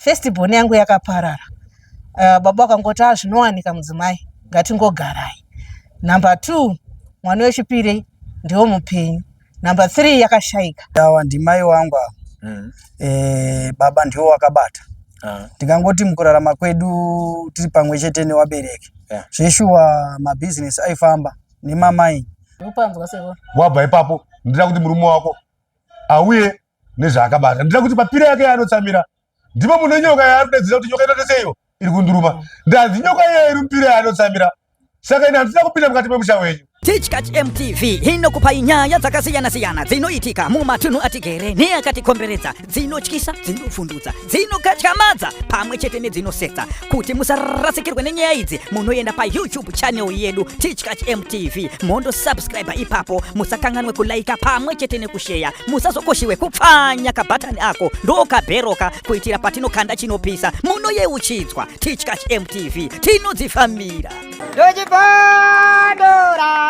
First born yangu yakaparara. Baba vakangoti ah, zvinowanika mudzimai, ngatingogarai. Number 2 mwana wechipiri ndiwo mupenyu. Number 3 yakashaika. Awa ndimai wangu ava. Baba ndiwo wakabata. Ndingangoti mukurarama kwedu tiri pamwe chete newabereki. Zveshuwa mabhizinesi aifamba nemamaini. Upanzwa seko. Wabva ipapo ndida kuti murume wako auye nezvaakabata. Ndida kuti papira yake yaanotsamira ndipo mune nyoka yaari kudaidzira kuti nyoka inoita seiyo iri kunduruma. Ndanzi nyoka iyoyo iri mupira yaanotsamira. Saka ini handina kupinda mukati memusha wenyu. Tichkach MTV inokupai nyaya dzakasiyana-siyana dzinoitika mumatunhu atigere neakatikomberedza, dzinotyisa, dzinovhundutsa, dzinokatyamadza pamwe chete nedzinosetsa. Kuti musarasikirwe nenyaya idzi, munoenda paYouTube channel yedu Tichkach MTV, mondo subscribe ipapo, musakanganwe kulaika pamwe chete nekusheya, musazokoshiwe kupfanya kabhatani ako ndokabheroka kuitira patinokanda chinopisa munoyeuchidzwa. Tichkach MTV tinodzifambira. Ndochibondora,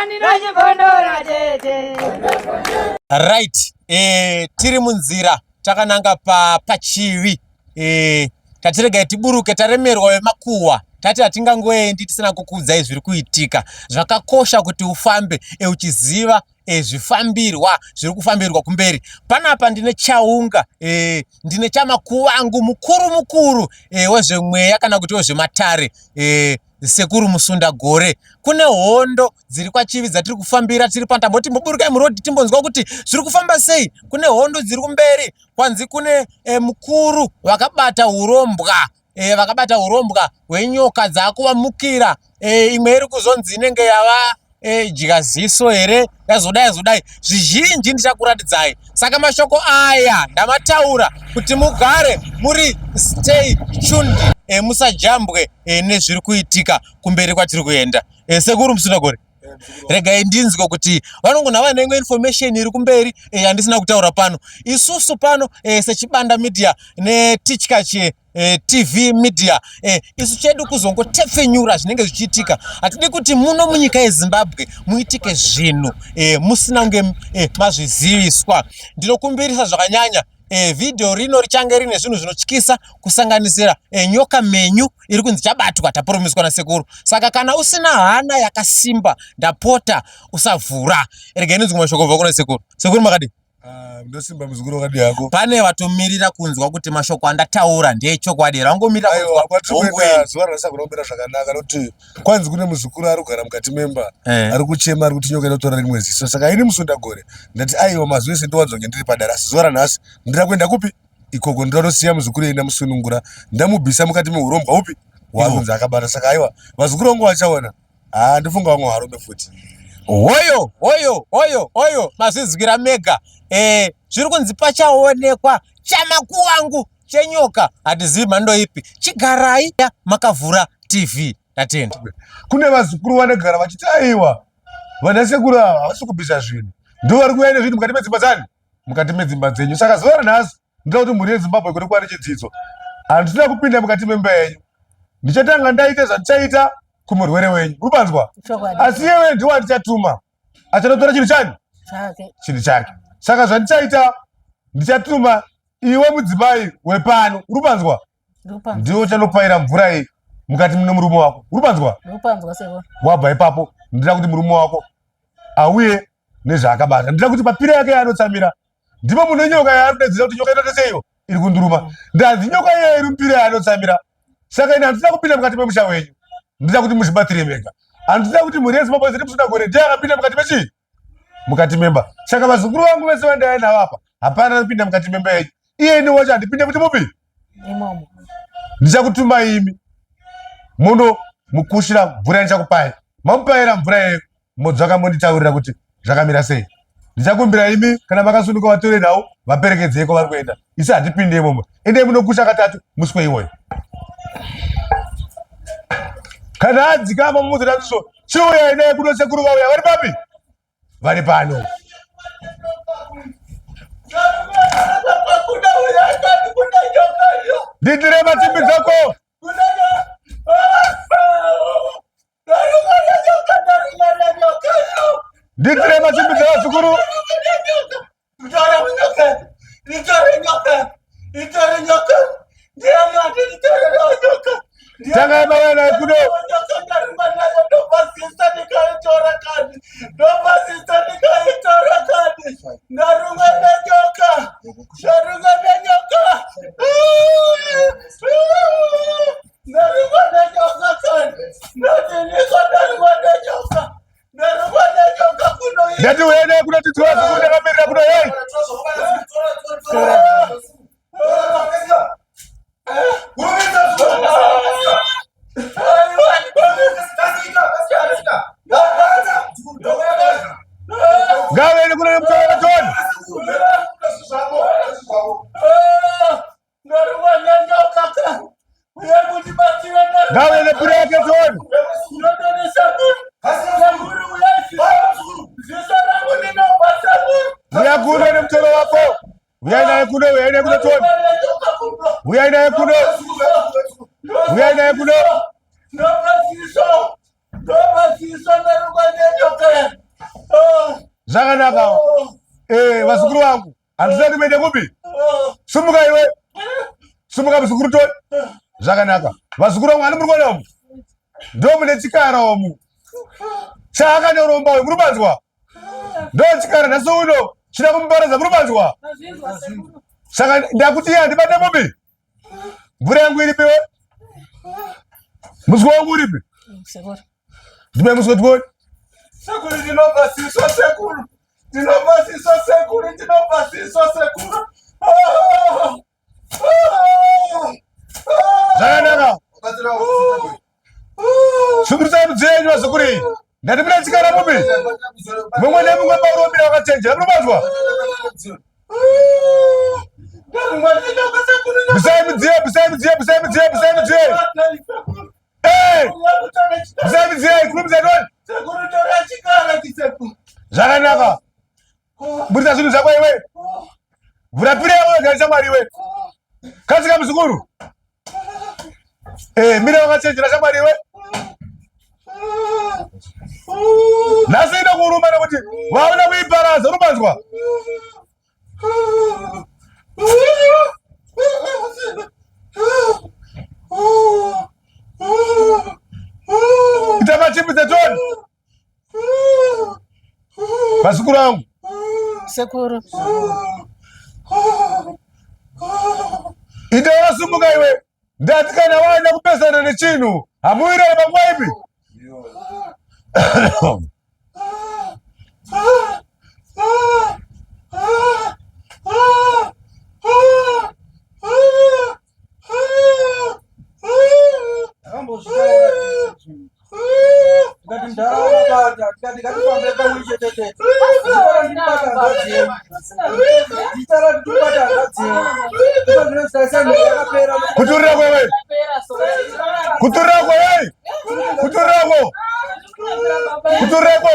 ndochibondora tete. Right, tiri munzira takananga pachivi tatiregai tiburuke, taremerwa vemakuhwa, tati hatingangoendi tisina kukuudzai zviri kuitika. Zvakakosha kuti ufambe uchiziva zvifambirwa zviri kufambirwa kumberi. Panapa ndine chaunga, ndine chamakuvangu mukuru mukuru wezvemweya kana kuti wezvematare, Sekuru Musundagore. Kune hondo dziri kwaChivi dzatiri kufambira tiri pano, timboburukai murodhi timbonzwa kuti zviri kufamba sei. Kune hondo dziri kumberi, kwanzi kune mukuru vakabata urombwa, vakabata urombwa hwenyoka dzakuvamukira. Imwe iri kuzonzi inenge yava dya ziso here, yazodai yazodai. Zvizhinji ndichakuratidzai. Saka mashoko aya ndamataura kuti mugare muri stay tuned, musajambwe nezviri kuitika kumberi kwatiri kuenda. Sekuru Musundagore, regai ndinzwe kuti vanongona vane imwe information iri kumberi yandisina kutaura pano. Isusu pano seChibanda Media neTichkach TV Media, isu chedu kuzongotepfenyura zvinenge zvichiitika. Hatidi kuti muno munyika yeZimbabwe muitike zvinhu musina kunge mazviziviswa. Ndinokumbirisa zvakanyanya, vhidhiyo rino richange rine zvinhu zvinotyisa, kusanganisira nyoka menyu iri kunzi chabatwa, tapromiswa nasekuru. Saka kana usina hana yakasimba, ndapota usavhura. Regai ndinzwe mashoko kubva kuna sekuru. Sekuru makadii? Ndosimba muzukuru, wakadii hako? Pane vatomirira kunzwa kuti mashoko andataura ndeechokwadi here. Vangomirira Aiwa, kunzwa kwatiri hongu kuenda here. zuva ranhasi kunombera zvakanaka, nokuti kwanzi kune muzukuru ari kugara mukati memba ari kuchema, ari kuti nyoka inotora rimwe ziso. Saka ini Musundagore ndati aiwa, mazuva ese ndowanzonge ndiri padare, asi zuva ranhasi ndira kuenda kupi ikoko, ndinosiya muzukuru iyi, ndamusunungura, ndamubvisa mukati meurombwa upi hwaari akabata. Saka aiwa, vazukuru vangu vachaona. Haa, ndofunga vamwe varume futi. Hoyo hoyo hoyo hoyo, mazvizwira mega. Zviri kunzi pachaonekwa chamakuvangu chenyoka, hatizivi mhando ipi. Chigarai makavhura TV. Tatenda. Kune vazukuru vanogara vachiti aiwa, vanasekuru ava havasi kubvisa zvinhu, ndo vari kuuya nezvinhu mukati medzimba dzani, mukati medzimba dzenyu. Saka zuva ranhasi ndinoda kuti mhuri yeZimbabwe igone kuva nechidzidzo. Handisina kupinda mukati memba yenyu, ndichatanga ndaita zvandichaita kumurwere wenyu. Uri panzwa? Chokwadi. Asi iyewe ndiwo andichatuma achanotora chinhu chani, Chake. chinhu chake. Saka zvandichaita, ndichatuma iwe mudzimai wepano. Uri panzwa? Ndikupanzwa. Ndiwe uchanopaira mvura iyi mukati mune murume wako. Uri panzwa? Ndikupanzwa seko. Wabva ipapo ndida kuti murume wako auye nezvaakabata. Ndida kuti papira yake yaanotsamira ndipo mune nyoka yaari kudaidzira kuti nyoka inoita seiyo iri kunduruma. Ndanzi nyoka iyoyo iri mupira yaanotsamira. Saka ini handisina kupinda mukati memusha wenyu, ndida kuti muzvibatsire mega. Handisina kuti mhuri yeZimbabwe ziri Musundagore ndiye akapinda mukati mechii, mukati memba. Saka vazukuru vangu vese vandaiya navo apa, hapana anopinda mukati memba yenyu. Iye ini wacho handipinde kuti mupi Imomo. Ndichakutuma imi muno mukushira mvura yandichakupai. Mamupaira mvura iyoyo, modzoka monditaurira kuti zvakamira sei. Ndichakumbira imi kana makasununguka vatore nhau vaperekedzei kwavari kuenda. Isi hatipinde imomo. Endei munokusha katatu muswe iwoyo. Kana adzikama mumuzoda zviso, chiuyai naye kuno sekuru vauya. Vari papi? Vari pano. Nditire masimbi dzako. Nditire masimbi dzavazukuru. Tangai mauya naye kuno. Ndati uya naye kuno titora zvikuru ndakamirira kuno yei. Ngavene kuno nemutoro vatoni. Ngave nepiro yake toni. Uya kuno nemutoro wako. Uyai naye kuno, uyai naye kuno toni. Uyai naye kuno. Uyai naye kuno. Zvakanaka. Eh, vazukuru vangu. Handisati muende kupi? Sumuka iwe. Sumuka muzukuru toi. Zvakanaka. Vazukuru vangu ani muri kuona umu? Ndo mune chikara umu. Chaakanyoromba uyu muri kubanzwa? Ndo chikara nhasi uno chida kumuparadza muri kubanzwa? Saka ndakuti iye handibate mupi? Mvura yangu iripi we? Muswe wangu uripi? Ndipe muswe tione. Sekuru ndinobva siso sekuru. Ndinobva siso sekuru, ndinobva siso sekuru. Zvakanaka. Sukurudzai mudziyo yenyu vazukuru iyi. Ndati mune chikara mupi? Mumwe nemumwe paurombira wakachenjera munobatwa. Bisai mudziyo, bisai mudziyo, bisai mudziyo, bisai mudziyo. Eh! Bisai mudziyo, kurumidza doni. Zvakanaka. Buritsa zvinhu zvako iwe. Vhura pira yako wega shamwari iwe. Kasika muzukuru. Eh, mira wakachenjera shamwari iwe. Nhasi inokuruma nekuti waona kuiparadza unopanzwa. Ita machimbidza toni. Vazukuru vangu. Sekuru. Ita wasumuka iwe. Ndati kana waenda kupesana nechinhu hamuwirane panguva ipi? Kuturira kwewe. Kuturira kwewe. Kuturira ko. Kuturira ko.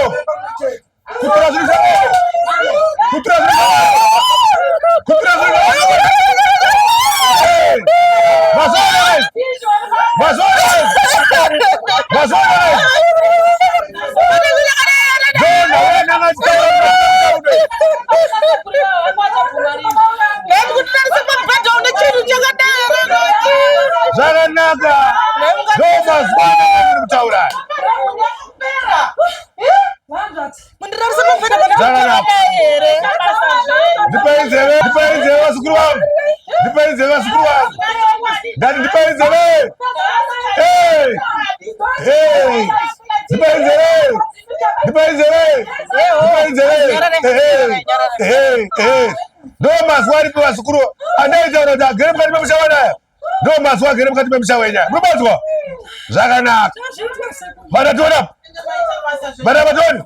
Kutura zvinhu zvako. Kutura zvinhu zvako. Kutura zvinhu zvako. Mazona. Mazona. Mazona. Dona wena Zvakanaka. Ndo mazuva ano kutaura. Ndipai nzeve, ndipai nzeve vazukuru vangu. Ndipai nzeve vazukuru vangu. Ndati ndipai nzeve. Hey! Hey! Ndipai nzeve. Ndipai nzeve. Ndipai nzeve. Hey! Hey! Hey! Ndo mazuva aripo vazukuru andaitaura kuti agere mukati memusha wanaya. Ndo mazuva agere mukati memusha wenya. Munobanzwa? Zvakanaka. Bata tiona. Bata batoni.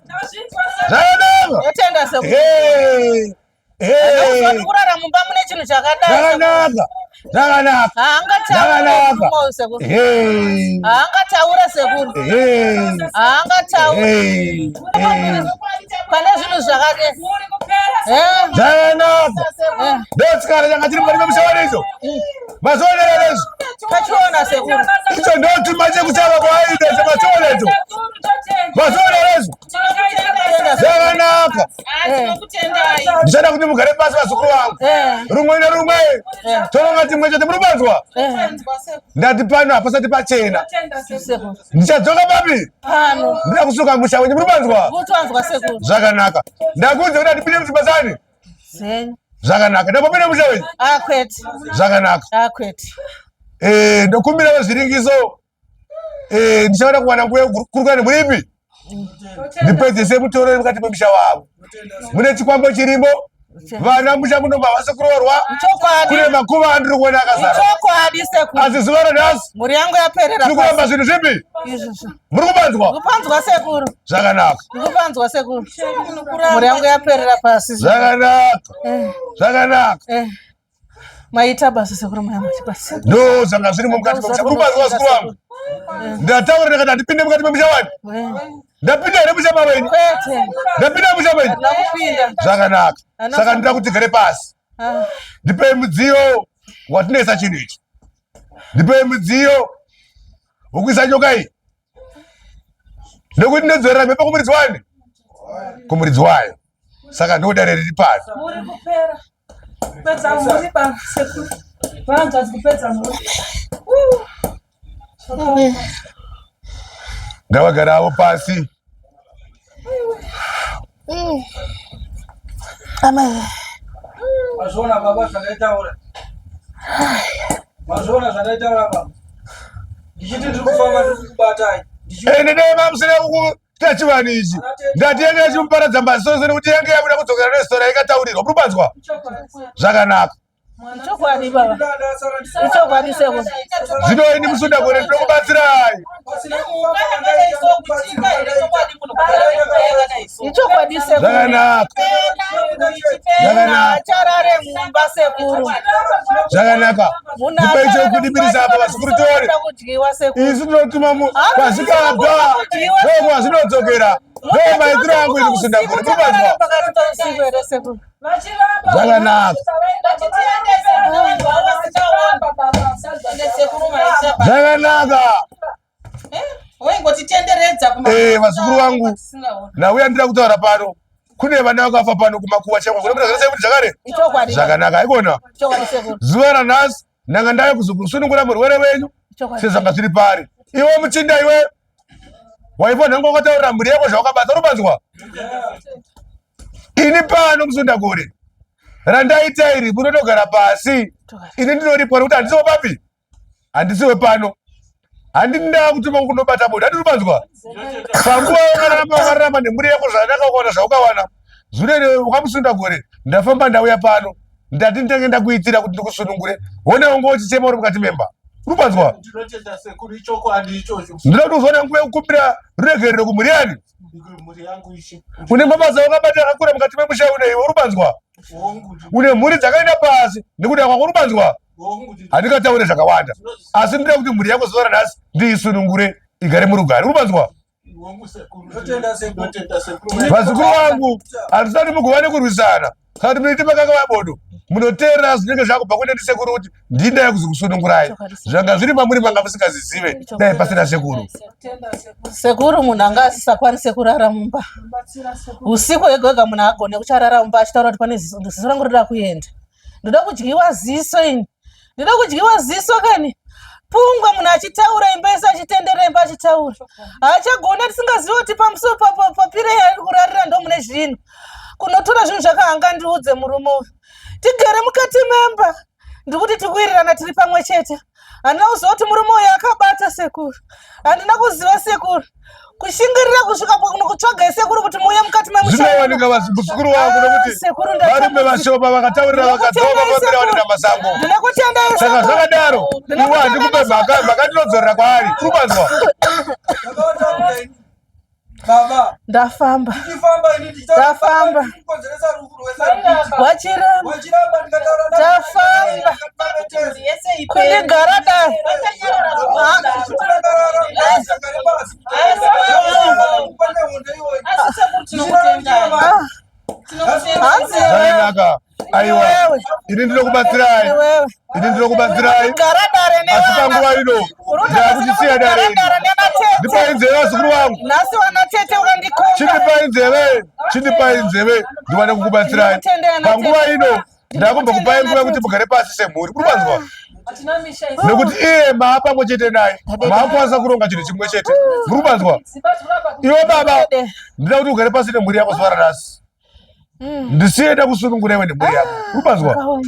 Zvakanaka. Yotenda sekuru. Hey. Hey. Kurara mumba mune chinhu chakadai. Zvakanaka. Zvakanaka. Haangataura sekuru. Hey. Haangataura sekuru. Hey. Haangataura. Hey. Hey. Pane zvinhu zvakadai. Eh. Zvakanaka. Eh. Ndochikara changa chiri mukati memusha wani icho. Mazionera izvo. Tachiona sekuru. Icho ndochuma chekuchava kwaaita icho machiona icho. Mazionera izvo. Zvakanaka. Ndichada kuti mugare pasi vazukuru vangu. Eh. Rumwe nerumwe. Eh. Toronga chimwe chete muri kubanzwa? Eh. Ndati pano hapasati pachena. Sekuru. Ndichadzoka papi? Pano. Ndida kusuka musha wenyu muri kubanzwa? Kutonzwa sekuru. Zvakanaka. Ndakuudza kuti handipinde mudzimba dzani? Dzenyu. Zvakanaka. Ndambopinda musha wenyu? Ah, kwete. Zvakanaka. Ah, kwete. Eh, ndokumbira vezviringiso. Eh, ndichaona kuwana nguva yekukurukura nemuripi. Ndipedzese mutoro uri mukati memusha wavo. Mune chikwambo chirimo. Vana musha muno havasi kuroorwa. Chokwadi. Kune makuva andiri kuona akazara. Chokwadi sekuru. Asi zuva ranhasi Mhuri yangu yaperera. tiri kuramba zvinhu zvipi? Izvozvo. Muri kubanzwa? Ndikupanzwa sekuru. Zvakanaka. Ndikupanzwa sekuru. Mhuri yangu yaperera pasi. Zvakanaka. Eh, Zvakanaka. eh. Maita basa sekuru maya maita basa. Ndo zvanga zvirimo mukati memusha. Muri kubanzwa vazukuru vangu? Ndataura ndikati handipinde mukati memusha wani. Eh. Ndapinda here musha mawenyu? Kwete. Ndapinda musha menyu? Handina kupinda. Zvakanaka. Handina Saka ndinoda kuti tigare pasi. Ah. Ndipei mudziyo watinoisa chinhu ichi. Ndipei mudziyo wokuisa nyoka iyi. Nekuti ndinodzorera mhepo kumuridzi wani? Kumuridzi wayo. Saka ndodare riri pano. Muri kupera. Kupedza mhuri baba sekuru. Vanzvadzi kupedza mhuri. Ngavagare havo pasi. Amai. Mazviona baba zvandaitaura. Mazviona zvandaitaura baba. Ndichiti ndiri kufamba ndiri kukubatai. Ende dai mamusina kukuita chivanhu ichi. Ndati yange yachimuparadza masoso nekuti yange yabuda kudzokera nesora yakataurirwa. Muri kubanzwa? Zvakanaka. Ichokwadi baba. Ichokwadi sekuru. Zvino ini musunda gore ndinokubatsirai. Ichokwadi sekuru. Zvakanaka. Zvakanaka. Acharare mumba sekuru. Zvakanaka. Munhu Ndipei acharare chekudibirisa apa mumba vazukuru tione. kudyiwa sekuru. Isu tinotuma kwazvikabva ndokwazvinodzokera. Ndo maitiro angu ini kusunda gore. Mubanzwa. Pakati pausiku here sekuru. Zvakanaka. Zvakanaka. Waingotitenderedza Eh, vazukuru vangu nauya ndira kutaura pano kune vana vakafa pano kumakuva chaiko kunomira zvakasai kuti zvakare Ichokwadi. zvakanaka haikona Ichokwadi sekuru. zuva ranhasi ndanga ndave kuzokusunungura murwere wenyu Ichokwadi. sezvanga zviri pari iwe muchinda iwe waiva nhanga wakataurira mhuri yako zvawakabata unobanzwa ini pano musundagore randaita iri munotogara pasi ini ndinoripwa nekuti handisiwo papi handisiwe pano handini ndakutuma kunobata bodo handiri kubanzwa panguva wakaramba wakaramba nemhuri yako zvakanaka ukawana zvaukawana zure wakamusunda gore ndafamba ndauya pano ndati ndinenge ndakuitira kuti ndikusunungure wona wanga uchichema uri mukati memba uri kubanzwa Ndinotenda sekuru ichokwadi ichocho. ndinoda kuti uzoona nguva yekukumbira ruregerero kumhuri yani Mhuri yangu ishe. une mabasa wakabata akakura mukati memusha une iwe uri kubanzwa Hongu. une mhuri dzakaenda pasi nekuda kwako uri kubanzwa Hongu. handingataure zvakawanda asi ndinoda kuti mhuri yako zuva ranhasi ndiisunungure igare murugare uri kubanzwa Hongu sekuru. Ndinotenda sekuru. Ndinotenda sekuru. vazukuru vangu handisati mugova nekurwisana kana kuti munoite makakava bodo munoteerera zvinenge zvakubva kune ndisekuru kuti ndinda yekuzokusunungurai zvanga zviri mamuri manga musingazizive dai pasina sekuru Sekuru munhu anga asisakwanise kurara mumba. Usiku hwega hwega munhu agone kucharara mumba achitaura kuti pane ziso ziso rangu rinoda kuenda. Ndoda kudyiwa ziso ini. Ndoda kudyiwa ziso kani. Pungwe munhu achitaura imba yese achitenderera imba achitaura. Haachagona tisingazivi kuti pamusoro papire yaari kurarira ndomune zvinhu. Kunotora zvinhu zvakahanga ndiudze murume uyu. Tigere mukati memba. Ndikuti tikuwirirana tiri pamwe chete. Handina kuziva kuti murume uyu akabata sekuru. Handina kuziva sekuru. Kushingirira kusvika kunokutsvagai sekuru kuti muuye mukati memusha. Zvinowanika vazukuru vangu nekuti Ah, sekuru varume vashoma vakataurira vakadzoka vapera vanoenda masango. Ndinokutendai Saka zvakadaro iwe handikupe mhaka mhaka ndinodzorera kwaari. Uri kubanzwa? Baba. Ndafamba. Ndichifamba ini ndichitaura. Ndafamba. Kukonzeresa rufu rwesa. Wachiramba. Wachiramba ndikataura. Ndafamba. Kundigara dai. Zvakanaka. Aiwa. Ini ndinokubatsirai. Ini ndinokubatsirai. Asi panguva ino ndakuchisiya dare iri. Ndipai nzeve vazukuru vangu. Nhasi wana tete ukandikomba. Chindipai nzeve. Chindipai nzeve ndiwane kukubatsirai. Panguva ino ndakumbokupai nguva yekuti mugare pasi semhuri. Muri kwanzwa? Nekuti iye maa pamwe chete naye maakwanisa kuronga chinhu chimwe chete. Muri kupanzwa? Iwe baba, ndinoda kuti ugare pasi nemhuri yako zuva ranhasi. Mm. Ndisiye ndakusunungura iwe nemhuri yako. Ah, Uri kupanzwa?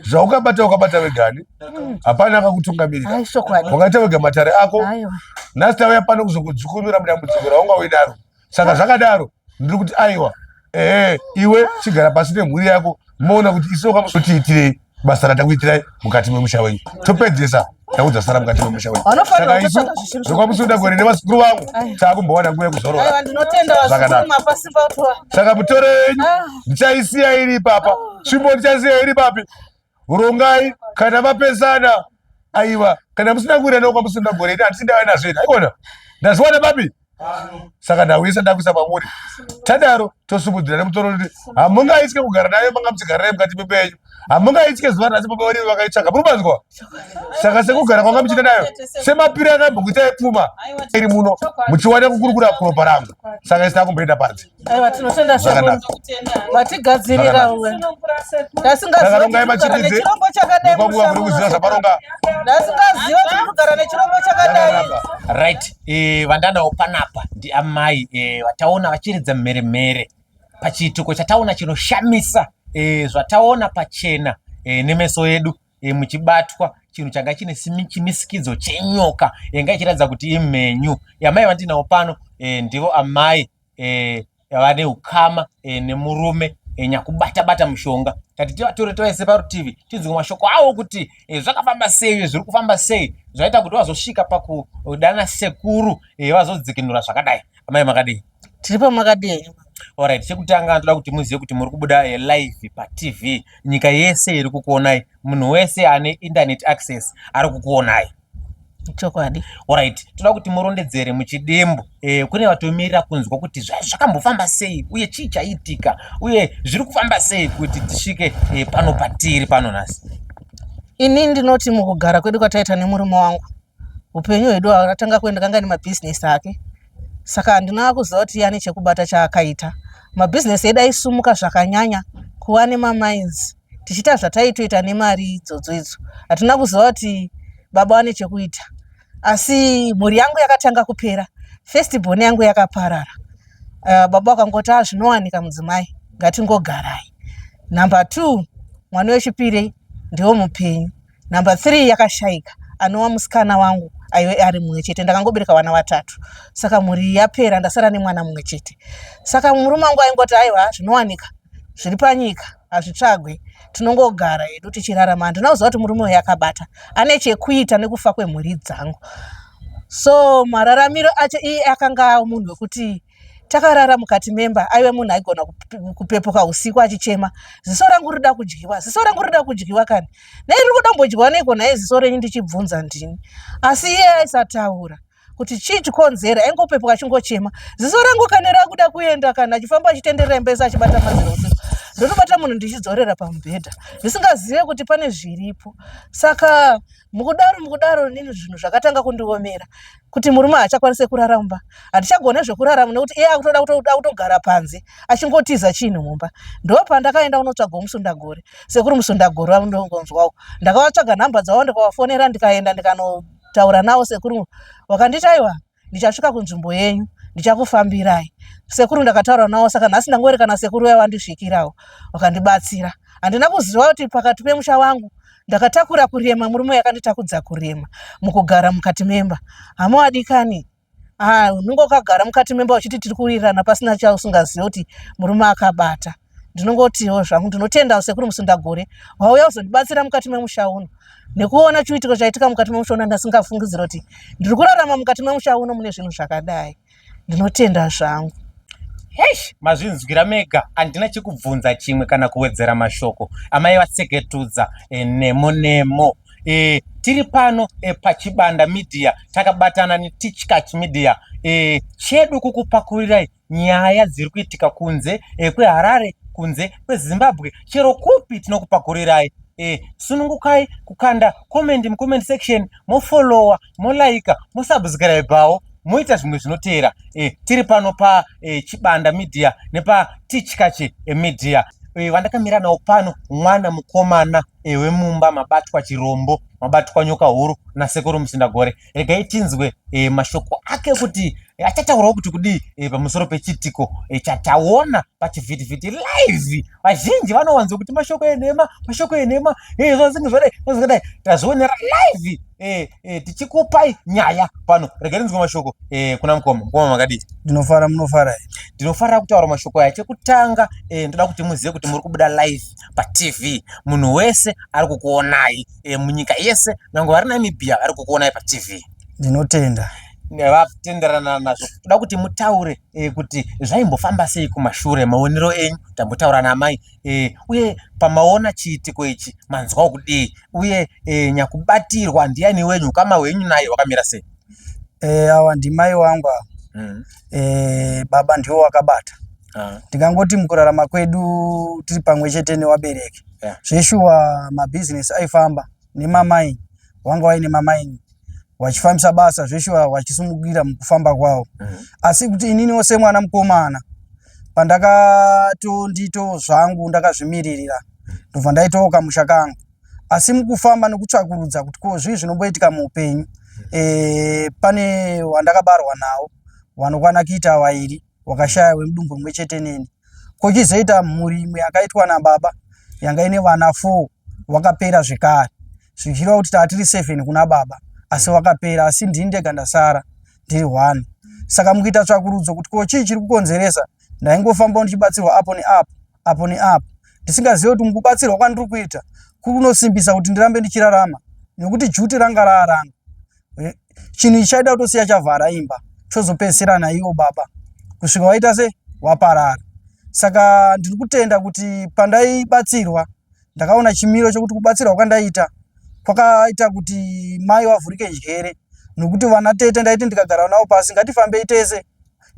Zvaukabata ukabata wegani. Mm. Hapana akakutungamirira. Wakaita wega matare ako. Nhasi tauya pano kuzokudzukunura mudambudziko raunga uinaro. Saka zvakadaro ndiri kuti aiwa ehe iwe chigara pasi nemhuri yako moona kuti isu wakamusotiitirei basa ratakuitirai mukati memusha wenyu topedzesa taudza sara mukati memusha wenyu saka isu zvekwamusuda gore nevazukuru vangu taakumbowana nguva yekuzorora zvakanaka saka mutoro yenyu ah. ndichaisiya iri ipapa ah. tsvimbo ndichasiya iri papi rongai kana mapesana aiwa kana musina kuwirana kwamusina gore ini handisi ndauya nazvo ini aikona ndazviwana papi saka ndauisa ndakuisa pamuri tadaro tosimudzira nemutoro kuti hamungaitye kugara nayo manga muchigara nayo mukati memba yenyu hamungaitye zuva nhasi baba venyu vakaitsvaga muri kubanzwa saka sekugara kwanga muchiita nayo semapiro akambokuitai pfuma iri muno muchiwana kukurukura kuropa rangu saka isi takumboenda panze Aiwa tinotenda Zvakanaka. sekuru. Vatigadzirira uwe. Ndasingaziva Takarongai kuti kugara machitidze. nechirombo chakadai Nekwanguva musha muri muno kuziva sekuru. zvaparonga. Ndasingaziva kuti kugara nechirombo chakadai. Zvakanaka. Right, eh, vandanawo panapa ndiamai eh, vataona vachiridza mheremhere pachiitiko chataona chinoshamisa eh, zvataona pachena eh, nemeso edu eh, muchibatwa chinhu changa chine chimisikidzo chenyoka yanga ichiratidza kuti imhenyu. Amai vandinawo pano eh, ndivo amai eh, vane ukama eh, nemurume eh, nyakubata bata mushonga tati tivatore tovaise parutivi tinzwe mashoko avo kuti eh, zvakafamba sei uye zviri kufamba sei zvaita kuti vazosvika pakudana sekuru eh, vazodzikinura zvakadai amai makadii Tiripo makadii? Alright, chekutanga ndoda kuti muzive kuti muri kubuda eh, live patv nyika yese iri kukuonai munhu wese ane internet access ari kukuonai Chokwadi. Alright, toda kuti murondedzere muchidimbu eh, kune vatomirira kunzwa kuti zvakambofamba sei uye chii chaitika uye zviri kufamba sei kuti tisvike eh, pano patiri pano nhasi. Ini ndinoti mukugara kwedu kwataita nemurume wangu upenyu hwedu akatanga kuenda kanga nemabhizinesi ake saka handina kuziva kuti iye ane chekubata chaakaita mabhizinesi edu aisumuka zvakanyanya kuva nemamines tichiita zvataitoita nemari idzodzo idzo hatina kuziva kuti baba vane chekuita asi mhuri yangu yakatanga kupera first born yangu yakaparara uh, baba vakangoti ah zvinowanika mudzimai ngatingogarai number two mwana wechipiri ndiwo mupenyu number three yakashaika anova musikana wangu aive ari mumwe chete ndakangobereka vana vatatu saka mhuri yapera ndasara nemwana mumwe chete saka murume wangu aingoti aiwa zvinowanika zviri panyika hazvitsvagwe tinongogara hedu tichirarama handina kuziva kuti murume uyu akabata ane chekuita nekufa kwemhuri dzangu so mararamiro acho iye akanga munhu wekuti takarara mukati memba aive munhu aigona kupepuka usiku achichema ziso rangu rida kudyiwa ziso rangu rida kudyiwa kani nei riri kudombodyiwa neiko nhai ziso renyu ndichibvunza ndini asi iye aisataura kuti chii chikonzera aingopepuka achingochema ziso rangu kani rakuda kuenda kana achifamba achitenderera imba yese achibata madziro usiku ndotobata munhu ndichidzorera pamubhedha ndisingazive kuti pane zviripo saka mukudaro mukudaro nini zvinhu zvakatanga kundiomera kuti murume haachakwanise kurara mumba hatichagone zvekurarama nekuti iye akutoda kutoda kutogara panze achingotiza chinhu mumba ndopandakaenda kunotsvaga musundagore sekuru musundagore vandongonzwawo ndakavatsvaga nhamba dzavo ndikavafonera ndikaenda ndikanotaura navo sekuru vakanditi aiwa ndichasvika kunzvimbo yenyu ndichakufambirai sekuru ndakataura navo saka nhasi ndangoerekana sekuru vaya vandisvikirawo vakandibatsira handina kuziva kuti pakati pemusha wangu ndakatakura kurema murume uyu akanditakudza kurema mukugara mukati memba hama wadikani ah, unenge wakagara mukati memba uchiti tiri kuwirirana pasina chausingazive kuti murume akabata ndinongotiwo zvangu ndinotenda sekuru musundagore wauya kuzondibatsira mukati memusha uno nekuona chiitiko chaitika mukati memusha uno ndasingafungidzira kuti ndiri kurarama mukati memusha uno mune zvinhu zvakadai ndinotenda zvangu Heish, mazvinzwira mega handina chekubvunza chimwe kana kuwedzera mashoko amai vatseketudza e, nemo nemo e, tiri pano e, pachibanda media takabatana netichkach media e, chedu kukupakurirai nyaya dziri kuitika kunze e, kweharare kunze kwezimbabwe chero kupi tinokupakurirai e, sunungukai kukanda comment mucomment section mofollowa molaika mosubscribewo. moita zvimwe zvinoteera. E, tiri pano pa e, Chibanda Media nepa Tichkachi e, Media. E, vandakamira nawo pano mwana mukomana e, wemumba mabatwa chirombo mabatwa nyoka huru nasekuru Musindagore. Regai tinzwe e, mashoko ake kuti e, achataurawo kuti kudii e, pamusoro pechiitiko e, chataona pachivhitivhiti live. Vazhinji vanowanzo kuti mashoko enhema, mashoko enhema, e, zvazinge zvadai, zvadai, tazvionera live e, e, tichikupai nyaya pano. Regai tinzwe mashoko e, kuna mukoma. Mukoma makadii? Ndinofara, munofara here? Ndinofarira kutaura mashoko aya. Chekutanga e, ndoda kuti muzive kuti muri kubuda live patv, munhu wese ari kukuonai e, munyika yese nyange vari Namibia vari kukuonai patv. Ndinotenda. Vatenderana nazvo. Toda kuti mutaure e, kuti zvaimbofamba sei kumashure, maonero enyu, tambotaura naamai e, uye pamaona chiitiko ichi manzwawo kudii, uye e, nyakubatirwa ndiani wenyu, ukama hwenyu naye hwakamira sei? E, awa ndimai wangu awa. E, baba ndiwo wakabata. Ndingangoti mukurarama kwedu tiri pamwe chete newabereki. Zveshuwa mabhizinesi aifamba nemamaini, wanga waine mamaini wachifambisa basa zveshuwa wachisumukira mukufamba kwawo. Asi kuti ininiwo semwana mukomana pandakatondito zvangu ndakazvimiririra ndobva ndaitawo kamusha kangu. Asi mukufamba nekutsvakurudza kuti ko zvii zvinomboitika muupenyu, e, pane wandakabarwa nawo wanokwana kuita wairi wakashaya wemudumbu rimwe chete neni. Kochizoita mhuri imwe yakaitwa nababa yanga ine vana 4 wakapera zvekare, zvichireva kuti tatiri 7 kuna baba asi wakapera, asi ndini ndega ndasara ndiri 1. Saka mukuita tsvakurudzo kuti ko chii chiri kukonzeresa, ndaingofambawo ndichibatsirwa apo neapo apo neapo, ndisingazive kuti mukubatsirwa kwandiri kuita kunosimbisa kuti ndirambe ndichirarama, nekuti juti ranga raarangu. Chinhu ichi chaida kutosiya chavhara imba chozopedzisira naiwo baba kusvika waita se waparara. Saka ndiri kutenda kuti pandaibatsirwa ndakaona chimiro chokuti kubatsirwa kwandaita kwakaita kuti mai vavhurike njere, nokuti vana tete ndaiti ndikagara navo pasi, ngatifambei tese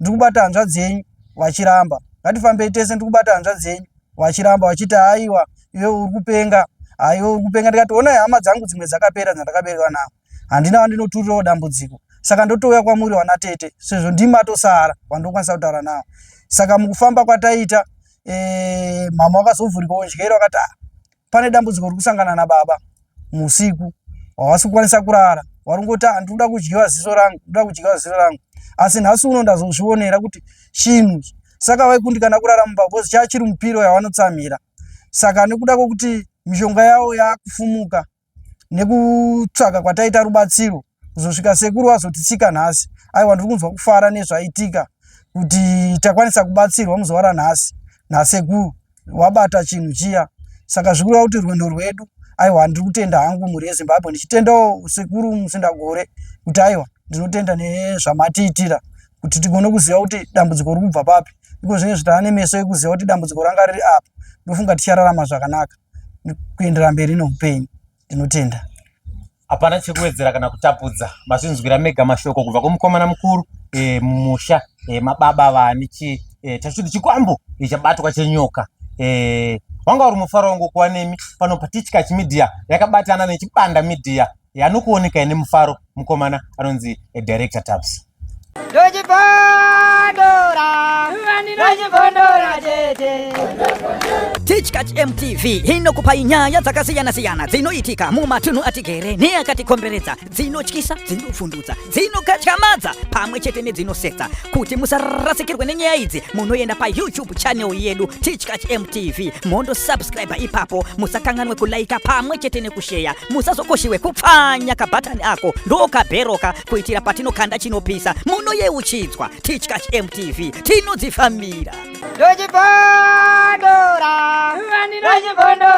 ndiri kubata hanzvadzi yenyu, vachiramba, ngatifambei tese ndiri kubata hanzvadzi yenyu, vachiramba, vachiti haiwa iwe uri kupenga, haiwe uri kupenga. Ndikati honai hama dzangu dzimwe dzakapera dzandakaberekwa navo, handina wandinoturirawo dambudziko, saka ndotouya kwamuri vana tete sezvo ndimi matosara wandokwanisa kutaura navo. Saka mukufamba kwataita e, mama wakazovhurikawo njere, wakati ah, pane dambudziko riri kusangana nababa musiku, hawasi kukwanisa kurara, warungoti ah, ndinoda kudyiwa ziso rangu, ndinoda kudyiwa ziso rangu. Asi nhasi uno ndazozvionera kuti chinhu saka vaikundikana kurara mumba because chachiri mupiro yavanotsamira. Saka nekuda kwekuti mishonga yavo yakufumuka nekutsvaga kwataita rubatsiro kuzosvika sekuru vazotitsika nhasi, aiwa ndiri kunzwa kufara nezvaitika kuti takwanisa kubatsirwa muzuva ranhasi nasekuru wabata chinhu chiya. Saka zvikureva kuti rwendo rwedu, aiwa ndiri kutenda hangu mhuri yeZimbabwe, ndichitendawo sekuru Musindagore kuti aiwa ndinotenda nezvamatiitira kuti tigone kuziva kuti dambudziko riri kubva papi. Iko zvino izvi tava nemeso ekuziva kuti dambudziko ranga riri apa, ndofunga tichararama zvakanaka kuenderera mberi neupenyu. Ndinotenda. Hapana chekuwedzera kana kutapudza, mazvinzwira mega mashoko kubva kumukomana mukuru e, mumusha e, mababa vani chi e, tachiti chikwambo e, chabatwa chenyoka e, wanga uri mufaro wangu kuva nemi pano paTichkach Media yakabatana neChibanda Media yanokuonekai nemufaro mukomana anonzi Director Taps. Tichkach MTV inokupai nyaya dzakasiyana-siyana dzinoitika mumatunhu atigere neakatikomberedza, dzinotyisa, dzinovhundutsa, dzinokatyamadza pamwe chete nedzinosetsa. Kuti musarasikirwe nenyaya idzi, munoenda paYouTube channel yedu Tichkach MTV, mondo subscribe ipapo, musakanganwe kulaika pamwe chete nekusheya, musazokoshiwe kupfanya kabhatani ako ndokabheroka kuitira patinokanda chinopisa munoyeuchidzwa. Tichkach MTV tinodzifambira. Ndochibondora, ndochibondora.